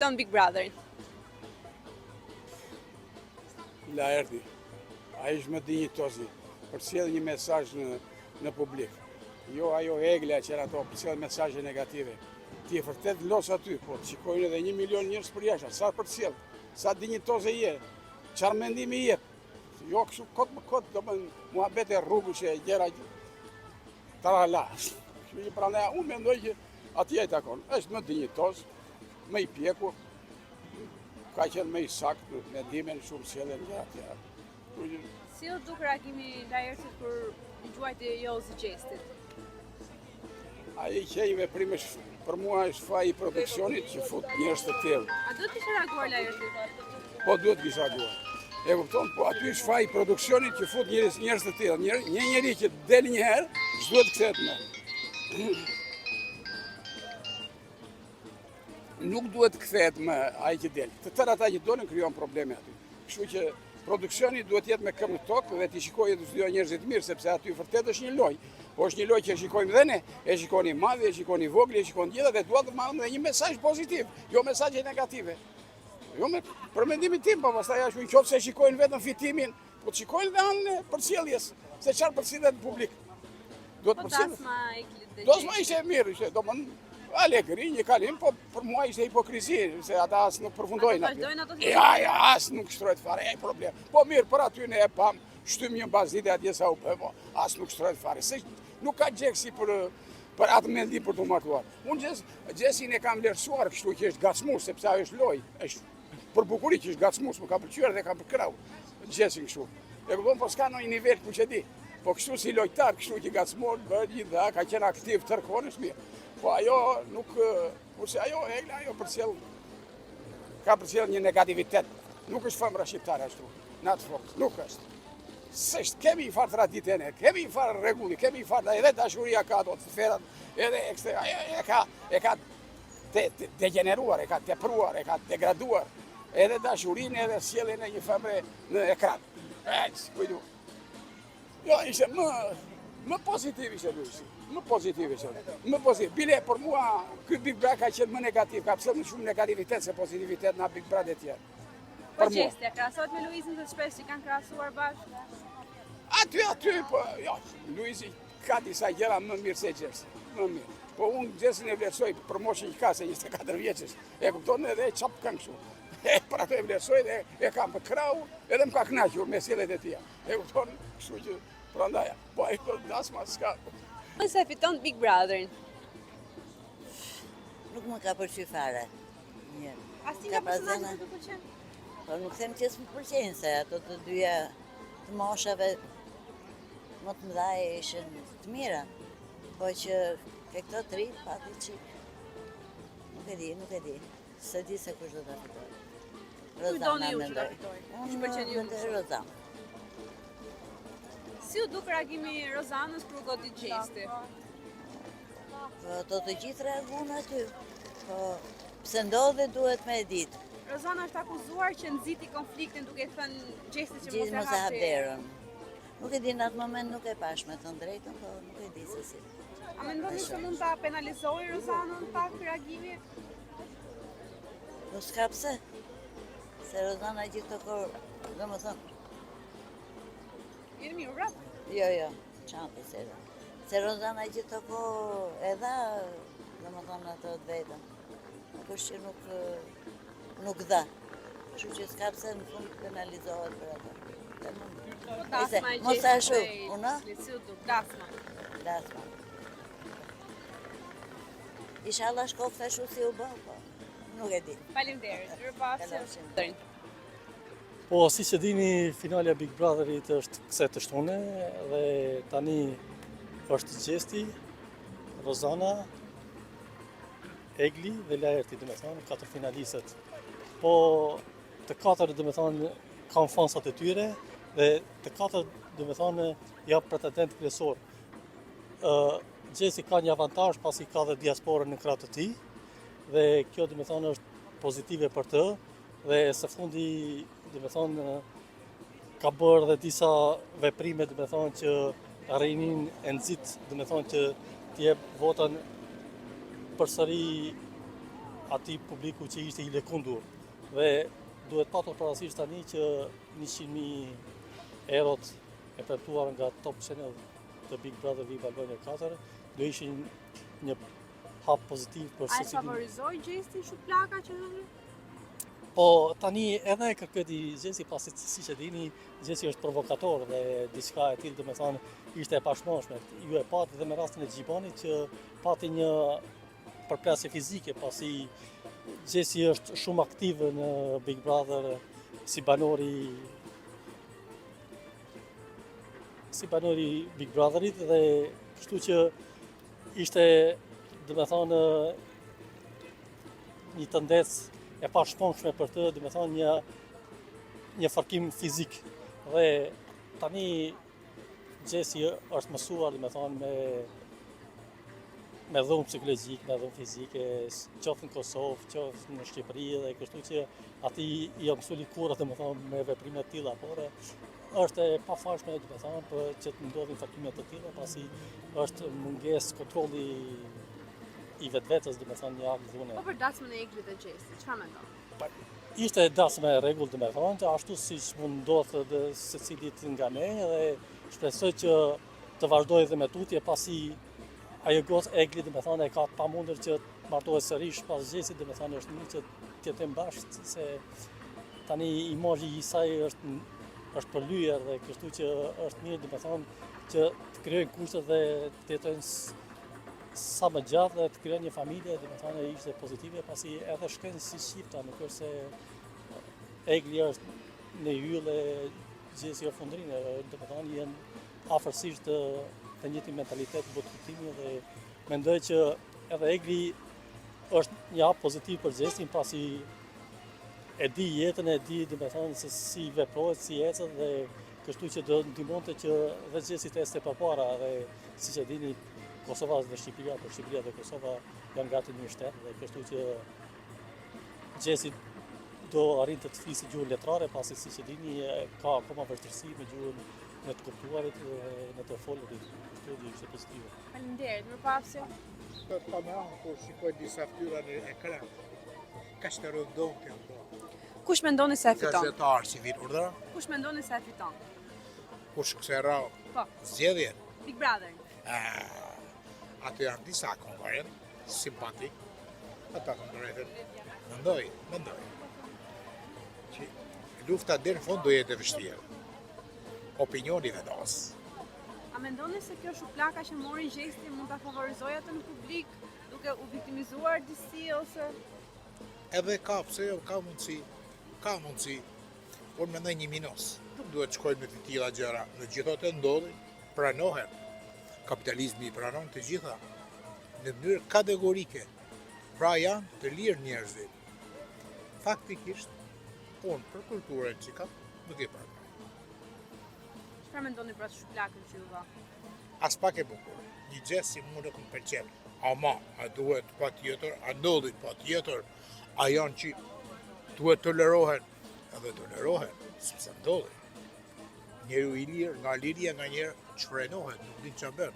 fiton Big Brotherin? Laerti, ai është më dinjitozi, përcjell një mesazh në, në publik. Jo ajo Egla që ato përcjell mesazhe negative. Ti e vërtet los aty, po të shikojnë edhe një milion njerëz përjashta, sa përcjell, sa dinjitoze je, çfarë mendimi jep. Jo kështu kot më kot, do më muhabete rrugësh e gjëra që trala. Kështu që prandaj unë mendoj që atij i takon. Është më dinjitoz, më i pjekur, ka qenë më i saktë në mendime në shumë sjellje në gjëra të tjera. Kështu që Si u duk reagimi i Laertit kur i gjuajti Jozi Gjestit? Ai që i veprim është, për mua është faj i produksionit që fut njerëz të tillë. A duhet të kishte reaguar Laerti? Po duhet të kishte reaguar. E kupton, po aty është faj i produksionit që fut njerëz njerëz të tillë. Një, një njeri që del një herë, s'duhet të kthehet më. Nuk duhet të kthehet më ai që del. Të tërë ata që dolën krijuan probleme aty. Kështu që produksioni duhet të jetë me këmbë në tokë dhe t'i shikojë të studiojë njerëzit mirë sepse aty vërtet është një lojë. Po është një lojë që e shikojmë dhe ne, e shikon i madhi, e shikon i vogli, e shikon gjitha dhe duhet të marrim dhe një mesazh pozitiv, jo mesazhe negative. Jo me për mendimin tim, po pastaj ashtu në qoftë se shikojnë vetëm fitimin, po të shikojnë dhe anën e përcjelljes, se çfarë përcillet në publik. Duhet Po përcjellë. dasma e Eglit dhe Dasma ishte e mirë, ishte, domethënë, alegri, një kalim, po për mua ishte hipokrizi, se ata as nuk përfundojnë Ato vazhdojnë ato si- Ja, ja, as nuk shtrohet fare, ai problem. Po mirë, për aty ne e pam, shtym një mbasdite atje sa u bë, po as nuk shtrohet fare. Se nuk ka gjeksi për për atë mendim për të martuar. Unë Gjes, Gjesin e kam vlerësuar kështu që është gacmues, sepse ajo është lojë, është për bukuri që është gacmues, më ka pëlqyer dhe kam përkrahur Gjesin kështu. E kupton, po s'ka ndonjë nivel kush e di. Po kështu si lojtar, kështu që gacmon, bën një dha, ka qenë aktiv tërë kohën është mirë. Po ajo nuk, kurse ajo Egla, ajo përcjell ka përcjell një negativitet. Nuk është femra shqiptare ashtu, në atë formë, nuk është. S'është, kemi një farë tradite ne, kemi një farë rregulli, kemi një farë, edhe dashuria ka ato sferat, edhe ekstra, ajo e ka, e ka te, te, degeneruar, e ka tepruar, e ka degraduar, edhe dashurinë edhe sjelljen e një femre në ekran. E, kujdu. Jo, ishte më, më pozitiv ishte Luisi, më pozitiv ishte, më pozitiv. Bile, për mua, ky Big Brother ka qenë më negativ, ka pësë më shumë negativitet se pozitivitet në Big Brother e tjerë. Po Për mua. Gjesti, a krahasohet me Luizin të shpesh që kanë krahasuar bashkë? Aty, aty, po, jo, Luizi ka disa gjëra më mirë se Gjesti, më mirë. Po unë Gjestin e vlerësoj për moshën që ka se 24 vjeç është. E kupton edhe e çap këngë kështu. E për ato e vlerësoj dhe e kam përkrahur, edhe më ka kënaqur me sjelljet e tija. E kupton, kështu që prandaj. Po ai po dasma s'ka. Nëse fiton Big Brotherin. Nuk më ka pëlqy fare. Një. Asnjë nga Ka pas personazhet dhëna. nuk të pëlqen? Po nuk them që s'më pëlqejnë se ato të dyja të moshave më të mëdha ishin të mira. Po që ke këto tri pati çik. Nuk e di, nuk e di. Se di se kush do ta fitojë. Kush doni ju që ta mendoj. fitojë? Kush Unë pëlqen ju më mendoj shumë? Rozana. Si u duk reagimi i Rozanës kur u godit Gjesti? Po ato të gjithë reaguan aty. Po pse ndodhi duhet me e ditë. Rozana është akuzuar që nxiti konfliktin duke i thënë Gjestit që Gjithë mos mos e e hap hapte. derën. Nuk e di në atë moment nuk e pash me thënë drejtën, po nuk e di se si. A mendoni se mund ta penalizojë Rozanën pak reagimi? Po s'ka pse. Se Rozana gjithë të kohë, domethënë, Jeni mirë, vrap. jo, jo, çantë se edhe. Se Rozana gjithë të kohë e dha, domethënë ato të vetën. Nuk është që nuk, nuk dha. Kështu që s'ka pse në fund penalizohet për ato. Dhe mund. Po dasma e Mos Gjestit ashtu, dhe unë? Si u duk dasma? Dasma. Inshallah shkoftë ashtu si u bë, po. Nuk e di. Faleminderit. Mirupafshim. Po, si që dini, finalja Big Brotherit është kësaj të shtune dhe tani është Gjesti, Rozana, Egli dhe Laerti, dhe me thonë, katër finalistët. Po, të katër, dhe me thonë, kanë fansat e tyre dhe të katër, dhe me thonë, janë pretendent kryesor. Ë, Gjesti ka një avantazh pasi ka dhe diasporën në krah të tij dhe kjo, dhe me thonë, është pozitive për të dhe së fundi, dhe me thonë, ka bërë dhe disa veprime, dhe me thonë, që rinin e nxit, dhe me thonë, që t'jep votën përsëri atij publiku që ishte i lëkundur. Dhe duhet patur parasysh tani që 100.000 eurot e premtuar nga Top Channel të Big Brother VIP Albania 4 do ishin një hap pozitiv për A e secilin. favorizoi Gjestin shuplaka që dhënë? Po tani edhe e kërkoi Gjesti pasi siç e dini, Gjesti është provokator dhe diçka e tillë domethënë ishte e pashmangshme. Ju e patë dhe me rastin e Gjibanit që pati një përplasje fizike pasi Gjesti është shumë aktiv në Big Brother si banor i si banor i Big Brotherit dhe kështu që ishte domethënë një tendencë e pashmangshme për të, domethënë një një fërkim fizik. Dhe tani Gjesti është mësuar, domethënë me me dhunë psikologjike, me dhunë fizike, qoftë në Kosovë, qoftë në Shqipëri dhe kështu që atij i është mësu lëkura, domethënë, me veprime të tilla, por është e pafalshme, domethënë, për që të ndodhin fërkime të tilla, pasi është mungesë kontrolli i vetvetes, domethënë, një akt dhune. Po për dasmën e Eglit dhe Gjestit, çfarë mendon? Ishte dasmë e rregullt, domethënë, që ashtu siç mund ndodhë dhe secilit nga ne dhe shpresoj që të vazhdojë dhe me tutje pasi ajo gocë Egli, domethënë, e ka të pamundur që të martohet sërish pas Gjestit, domethënë, është mirë që të jetojnë bashkë se tani imazhi i saj është është përlyer dhe kështu që është mirë, domethënë, që të krijojnë kushtet dhe të jetojnë sa më gjatë dhe të krijojnë një familje, domethënë ishte pozitive, pasi edhe shkojnë si çifta, nuk është se Egli është një yll e Gjesti o fundrinë, domethënë janë afërsisht të, të njëjtin mentalitet botëkuptimi dhe mendoj që edhe Egli është një hap pozitiv për Gjestin, pasi e di jetën, e di domethënë se si veprohet, si ecet dhe kështu që do ndihmonte që dhe Gjesti të ecte përpara dhe siç e dini Kosova dhe Shqipëria, por Shqipëria dhe Kosova janë gati një shtet dhe kështu që Gjesti do arrinte të flisë gjuhën letrare, pasi siç e dini ka akoma vështirësi me gjuhën në të kuptuarit dhe në të folurit, kështu që ishte pozitive. Faleminderit, mirupafshim. Për tamam kur shikoj disa fytyra në ekran, kaq të rëndomtë janë bërë. Kush mendoni se e fiton? Gazetar si vin urdhëro, Kush mendoni se e fiton? kush kësaj radhë Po, zgjedhjen. Big Brother. Ah, aty janë disa konkurrent simpatik. Ata konkurrentët mendoj, mendoj që lufta deri në fund do jetë e vështirë. Opinioni vendos. A mendoni se kjo shuplaka që mori Gjesti mund ta favorizojë atë në publik duke u viktimizuar disi ose Edhe ka, pse jo, ka mundësi, ka mundësi. Unë mendoj një minus. Nuk duhet të shkojmë në të tilla gjëra. Megjithatë ndodhin, pranohen. Kapitalizmi i pranon të gjitha në mënyrë kategorike. Pra janë të lirë njerëzit. Faktikisht, unë për kulturën që kam, nuk e pranoj. çfarë mendoni për atë shuplakën që ju dha? As pak e bukur. Një gjest si mu nuk më pëlqen. Ama, a duhet pa tjetër, a ndodhin pa tjetër, a janë që duhet tolerohen, edhe tolerohen, sepse ndodhin. Njeriu i lirë, nga liria nga njerë, çfrenohet, nuk din ç'a bën.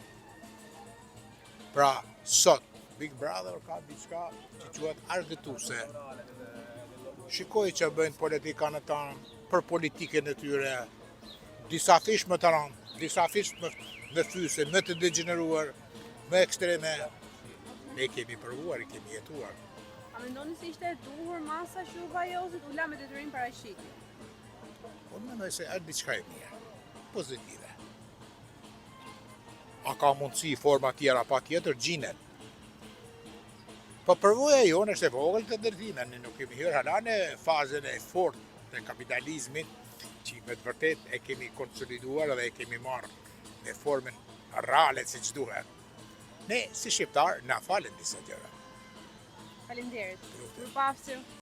Pra, sot, Big Brother ka diçka që quhet argëtuese. Shikoj që bëjnë politikanët tanë për politikën e tyre, disa fish më të rëndë, disa fish më, më fyse, më të degeneruar, më ekstreme. Ne kemi provuar, i kemi jetuar. A mendoni se ishte e duhur masa që ju dha Jozit u la me detyrim paraqitje? Unë mendoj se është diçka e mirë, pozitive. A ka mundësi forma tjera pa tjetër, gjinen. Po përvoja jonë është e vogël të ndërtime, ne nuk kemi hyrë hala në fazën e fortë të kapitalizmit, që me të vërtet e kemi konsoliduar dhe e kemi marrë në formën reale si që duhet. Ne, si shqiptar, na falen disa gjëra. Faleminderit. Mirupafshim.